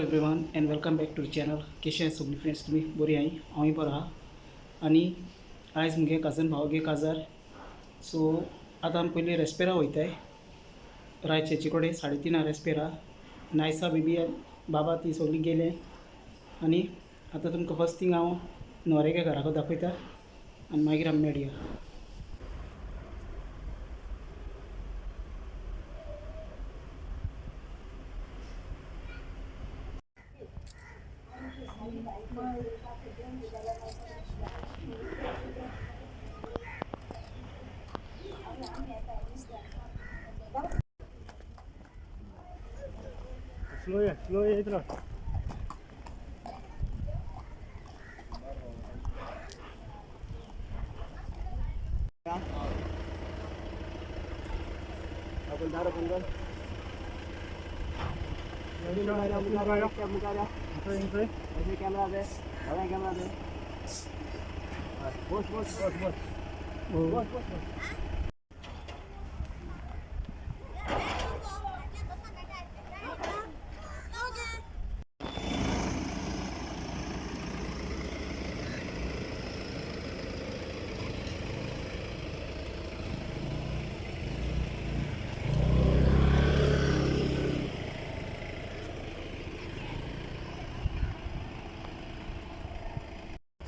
Everyone and welcome back to channel. कशें सगळीं friends तुमी बरी आहाय? हांवूय बरो आहा. आनी आयज मुगे कजन भावगे काजार. सो आतां आमी पयलीं रेस्पेरा वयताय रायचेचे कडेन 3:30 रेस्पेरा. नायसा बेबी बाबा ती सगळीं गेले. आनी आतां तुमकां फर्स्ट थिंग हांव न्होवऱ्यागे घराको दाखयता आनी मागीर आमी मेळया. स्लो ये, स्लो ये इधर. आपण दार बंद कॅमेरा दे, कॅमेरा दे. बस बस बस बस बस बस बस.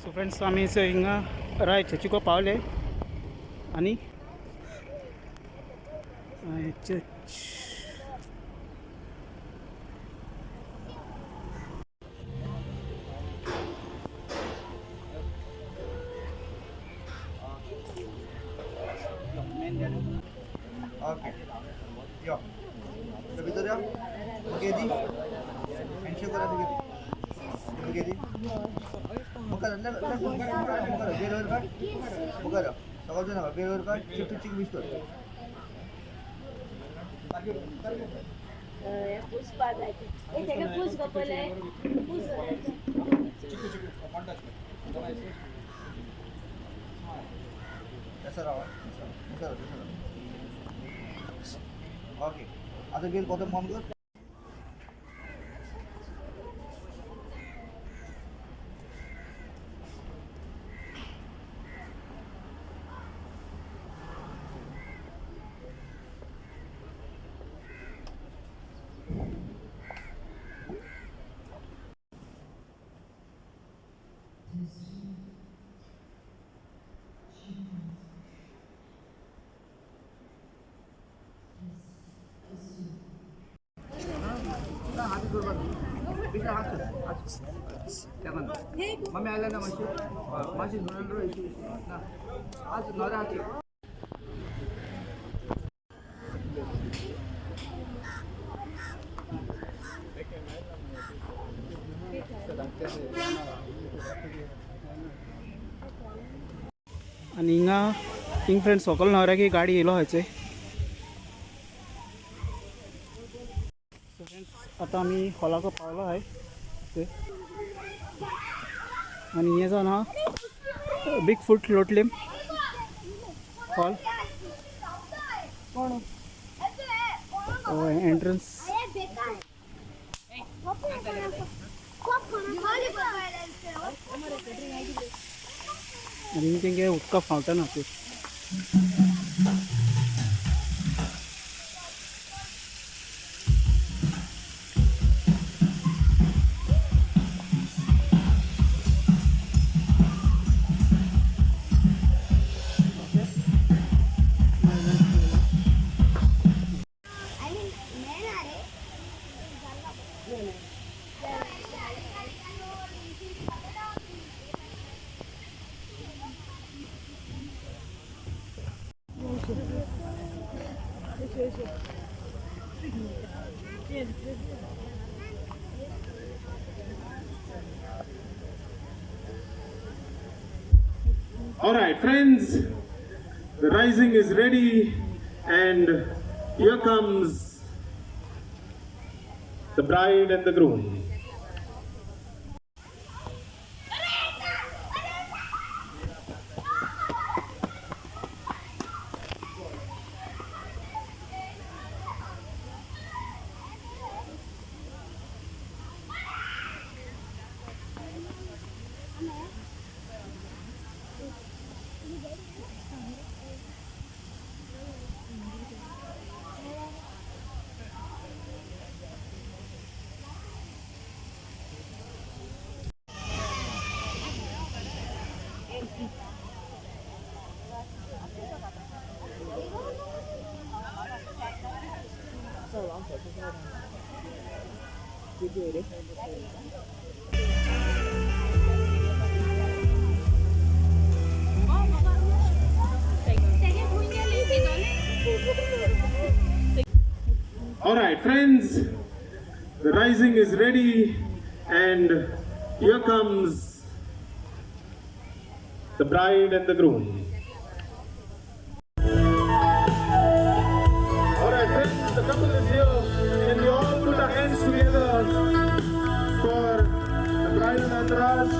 सो फ्रेंड्स, आमी हिंगा राय चर्चिको पावले. आनी चर्च. ओके, यो भितर यो. बुके दी, हँडशेक करा. बुके दी, बुके दी. मुखार मुखार मुखार बेल वर काड. मुखार सगळो नाका, बेल वर काड. चिक चिक विश कर. पुष्पा जायचे ए तेका पूस गो पळय पूस. तसं रावा, तसं तसं. ओके, आता बेल कत फॉर्म कर. मम्मी आयला ना, मातशी मातशी ना आज नोरा हाती. आनी हिंगा हिंग फ्रेंड्स व्हंकल न्हवऱ्याक गाडी येयलो हयचय. सो फ्रेंड्स, आतां आमी हॉलाको पावलो आहाय थंय. आनी हें जावन आहा बिग फूट लोटलीम हॉल एंट्रन्स. आनी तेंगे उदका फावंटन आहा तें. All right, friends, the rising is ready, and here comes the bride and the groom. All right, friends, the rising is ready, and here comes the bride and the groom. All right, friends, the couple is here. Can we all put our hands together for the bridal entourage?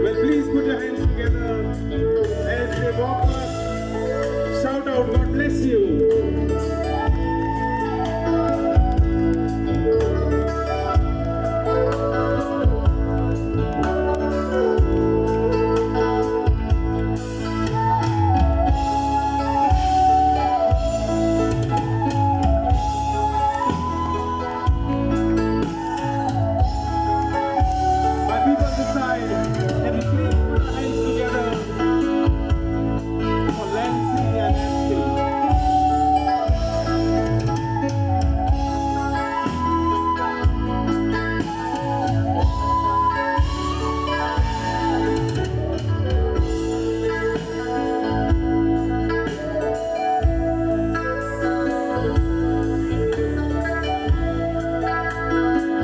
Well, please put your hands together as they walk up. Shout out, God bless you. My people this side, can we please put our hands together for Lancy and Ashley?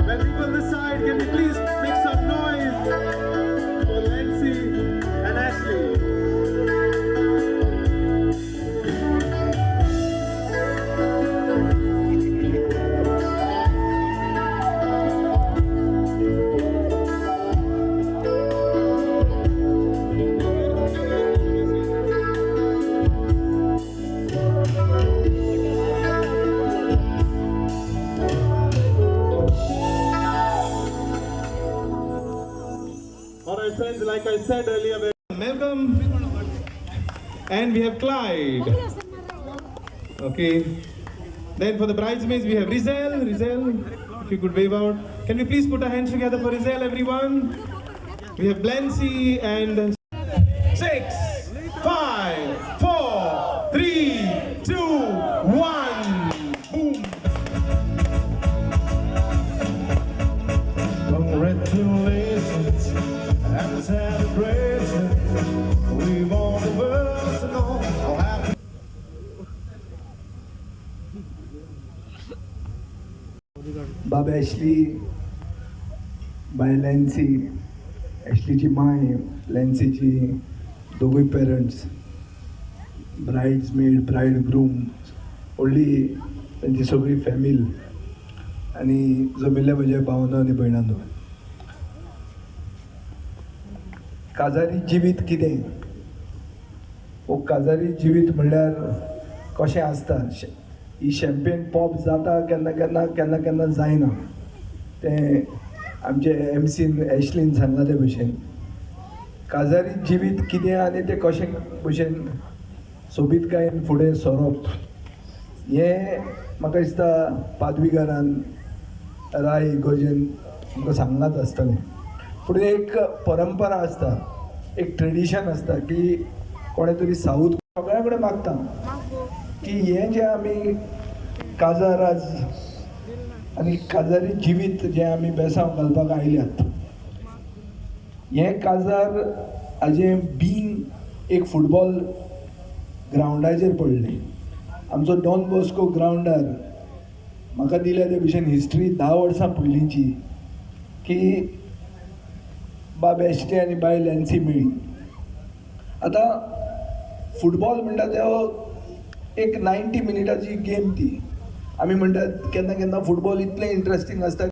Well, people this side, can we please make some noise for Lancy and Ashley? All right, friends, like I said earlier, we have Malcolm and we have Clyde. Okay. Then for the bridesmaids, we have Rizel. Rizel, if you could wave out. Can we please put our hands together for Rizel, everyone? We have Blancy and 6, 5, 4, 3, 2, 1. Boom. Congratulations and celebration. We want the world to know how happy. बाब Ashley बाय लॅन्सी, एशलीची माय, लॅन्सीची दोगूय parents, ब्रायड्समेड, Bryde groom, व्हडली तांची सगळी फॅमिल आनी जमिल्ले म्हज्या भावना आनी भयणांनो, काजारी जिवीत कितें वो काजारी जिवीत म्हणल्यार कशें आसता, ही शॅम्पेन पॉप जाता केन्ना केन्ना, केन्ना केन्ना जायना. तें आमचे एमसीन एशलीन सांगलां ते भशेन काजारी जिवीत कितें आनी तें कशें भशेन सोबीतकायेन फुडें सरप हें म्हाका दिसता पादवीकारान राय इगोर्जेन आमकां सांगलांच आसतलें. पूण एक परंपरा आसता, एक ट्रेडिशन आसता की कोणें तरी सावूद सगळ्या कडेन मागता की हें जें आमी काजार आज आनी काजारी जिवीत जें आमी बेसांव घालपाक आयल्यात, हें काजार हाजें बींग एक फुटबॉल ग्रावंडाचेर पडलें. आमचो डॉन बॉस्को ग्रावंडार म्हाका दिल्या ते भशेन हिस्ट्री 10 वर्सां पयलींची की बाब एशली आनी बायल लॅन्सी मेळ्ळी. आतां फुटबॉल म्हणटा तो एक 90 मिनटाची गेम ती. आमी म्हणटात केन्ना केन्ना फुटबॉल इतलें इंट्रस्टींग आसता.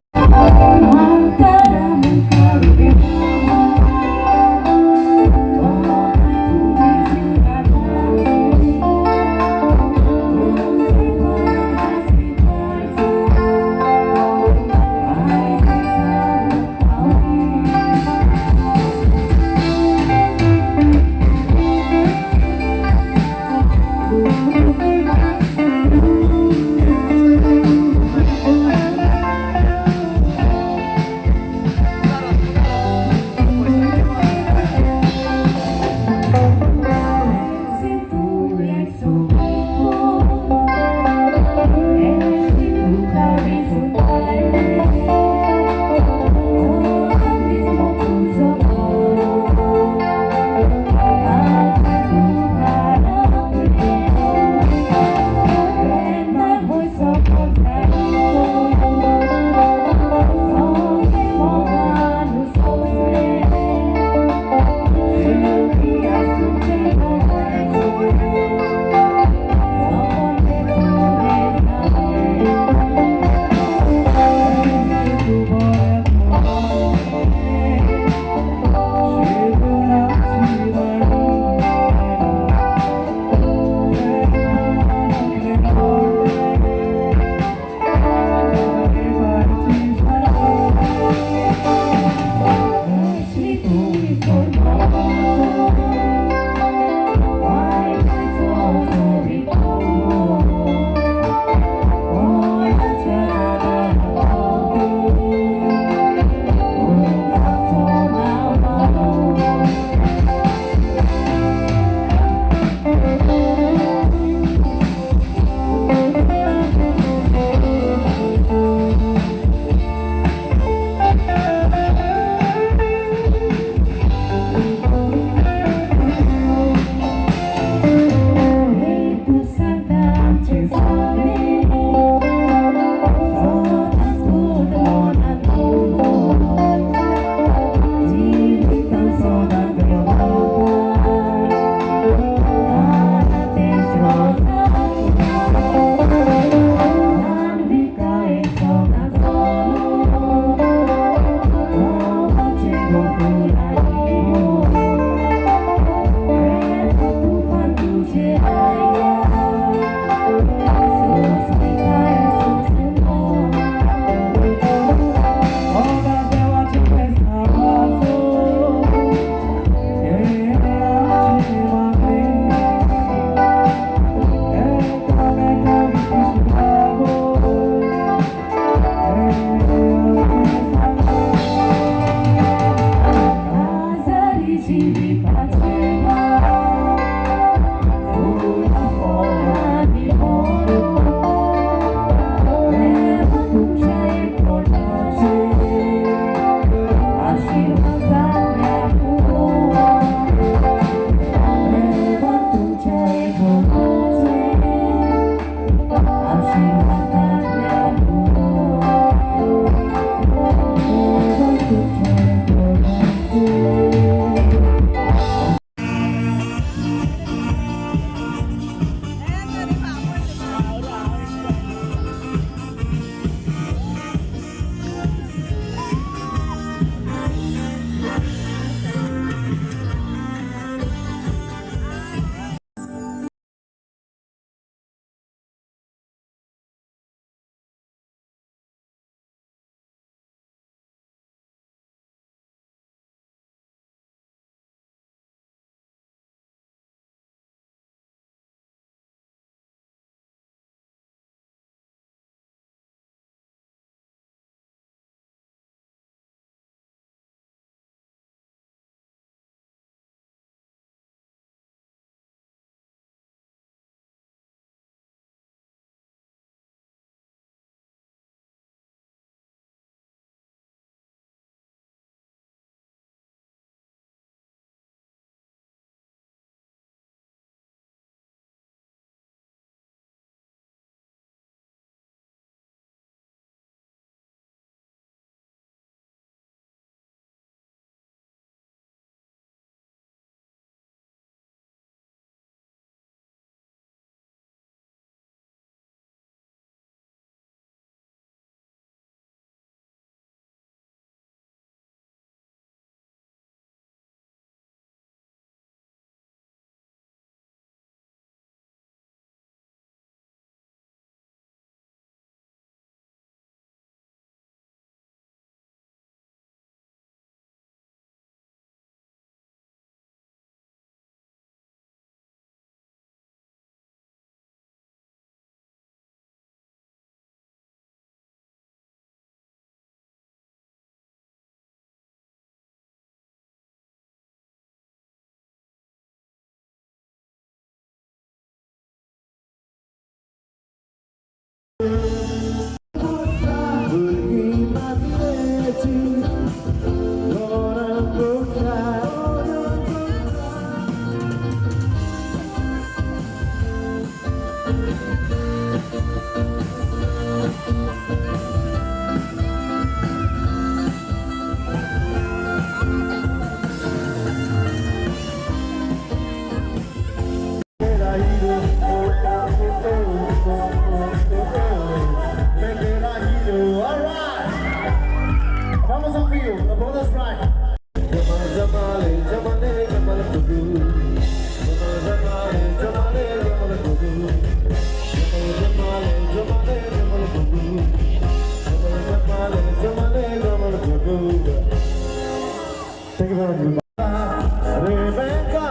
Rebecca,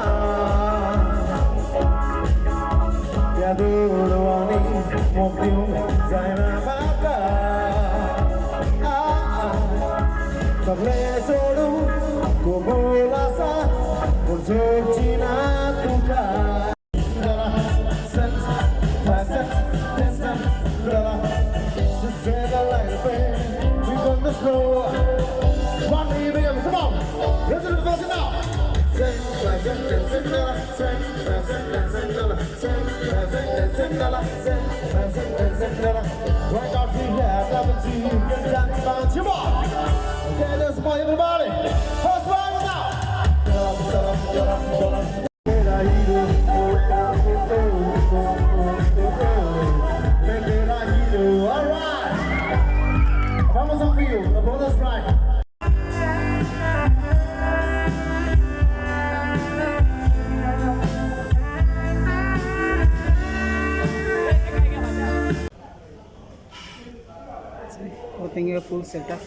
त्या दुडवांनी मोग दिवंक जायना म्हाका. आ, आ, सगळें सोडून कबूल आसा पूण सोडची ना तुका. She said I like the way we burn the snow. One BPM, come on. Listen to the verse now. Sing, sing, sing, sing, sing, sing, sing, sing, sing, sing, sing, sing, sing, Work out three, yeah, seven, two, ten, five, two more. Okay, let's go, everybody. First one now. तेरा hero, oh, oh, oh, oh, oh, oh, oh. तेरा hero, all right. Vamos up for you, the brothers right. हो तेंगे फूल setup.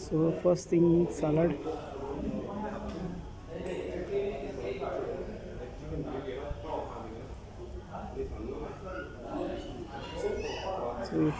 So first thing, salad. So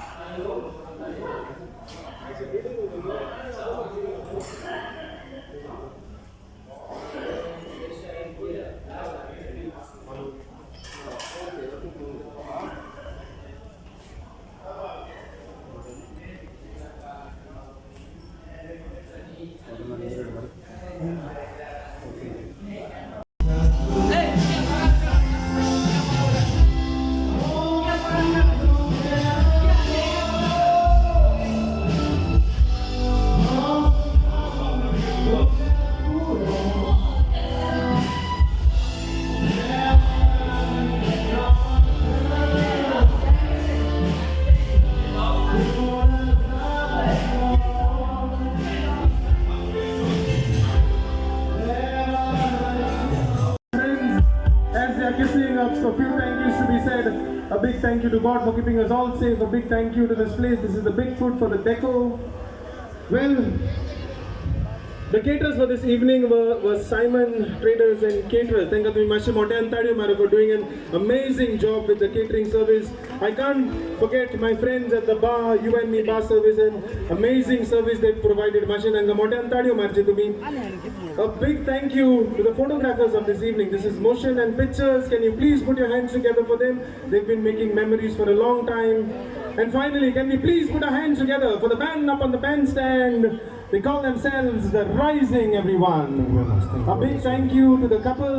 Friends, as they are kissing up, so few thank yous to be said. A big thank you to God for keeping us all safe. A big thank you to this place. This is the big food for the deco. Well, the caterers for this evening were Simon Traders and Caterers. Thank you मातशें मोठ्यान ताळयो मारा for doing an amazing job with the catering service. I can't forget my friends at the bar, You and Me Bar Service, and amazing service they provided. मातशें तांकां मोठ्यान ताळयो मारचे तुमी. A big thank you to the photographers of this evening. This is Motion and Pictures. Can you please put your hands together for them? They've been making memories for a long time. And finally, can we please put our hands together for the band up on the bandstand? They call themselves the Rising, everyone. A big thank you to the couple.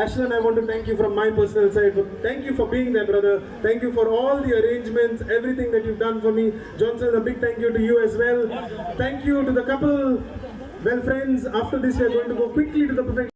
Ashlan, I want to thank you from my personal side. Thank you for being there, brother. Thank you for all the arrangements, everything that you've done for me. Johnson, a big thank you to you as well. Thank you to the couple. Well, friends, after this, we are going to go quickly to the perfection.